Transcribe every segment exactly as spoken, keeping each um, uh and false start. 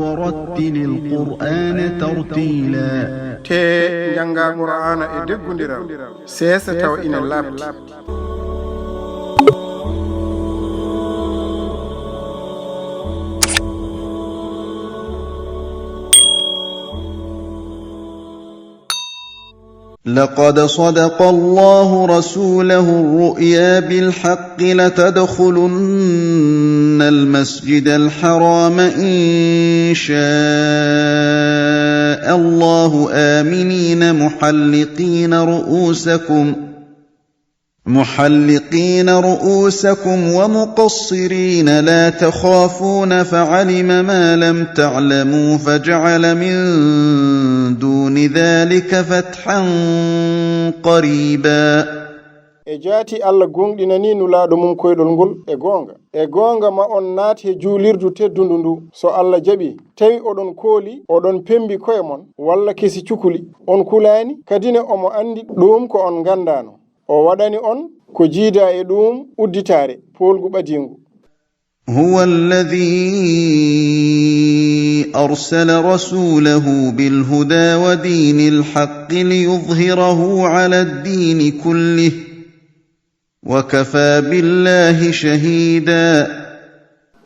ورتل القرآن ترتيلا. Tee njanngaa Qur'aana e deggundiral, seesa tawa ina laaɓti. لقد صدق الله رسوله الرؤيا بالحق لتدخلن المسجد الحرام إن شاء الله آمنين محلقين رؤوسكم محلقين رؤوسكم ومقصرين لا تخافون فعلم ما لم تعلموا فجعل من دون ذلك فتحا قريبا. E jaati Allah gooŋɗinanii Nulaaɗo mum koyɗol ngol e goonga. E goonga ma on naat he juulirdu teddundu ndu, so Allah jaɓi. Tawi oɗon kooli, oɗon pemmbi koye mon, walla kesi cukuli, on kulaani, kadine omo anndi ɗuum ko on nganndaano. O waɗani on ko jiidaa e ɗuum udditaare, poolgu ɓadiingu. هو الذي أرسل رسوله بالهدى ودين الحق ليظهره على الدين كله وكفى بالله شهيدا.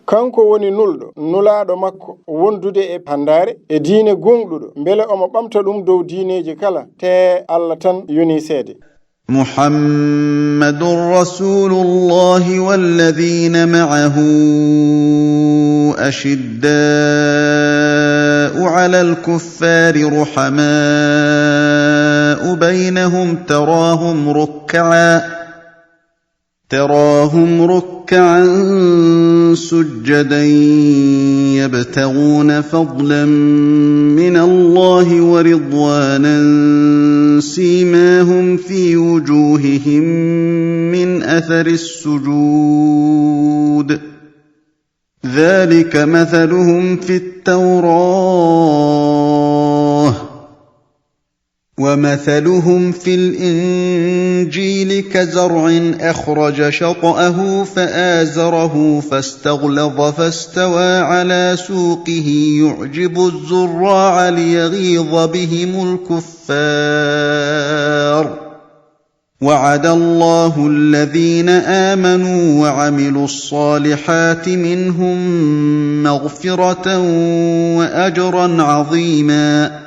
Kanko woni nulɗo, nulaaɗo makko, wondude e panndaare, e diine gooŋɗuɗo, mbele omo ɓamta ɗum dow diineeji kala, tee Allah tan yonii seede. محمد رسول الله والذين معه أشداء على الكفار رحماء بينهم تراهم ركعا تراهم ركعا سجدا يبتغون فضلا من الله ورضوانا سيماهم في وجوههم من أثر السجود ذلك مثلهم في التوراة ومثلهم في الإنجيل كزرع أخرج شطأه فآزره فاستغلظ فاستوى على سوقه يعجب الزراع ليغيظ بهم الكفار. وعد الله الذين آمنوا وعملوا الصالحات منهم مغفرة وأجرا عظيما.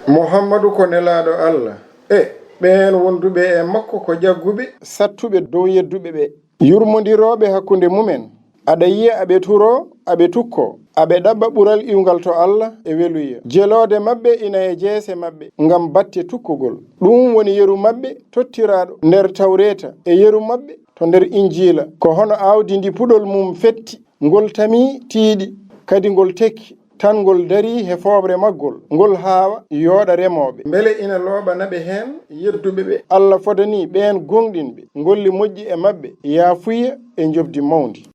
Muhammadu ko nelaaɗo Allah. E ɓeen wonduɓe e makko ko ƴagguɓe, sattuɓe dow yedduɓe ɓe, yurmondirooɓe hakkunde mumen. Aɗa yiya aɓe turoo, aɓe tukkoo, aɓe ɗaɓɓa ɓural iwngal to Allah e weluya. Jeloode maɓɓe ina e jeese maɓɓe ngam batte tukkugol. Ɗuum woni yeru maɓɓe tottiraaɗo nder Tawreeta e yeru maɓɓe to nder Injiila. Ko hono aawdi ndi puɗol mum fetti, ngol tamii tiiɗi, kadi ngol tekki. Tan ngol darii he fooɓre maggol, ngol haawa yooɗa remooɓe. Mbele ina looɓana ɓe heen yedduɓe ɓe. Allah fodanii ɓeen gooŋɗinɓe ngolli moƴƴi e maɓɓe yaafuya e njoɓdi mawndi.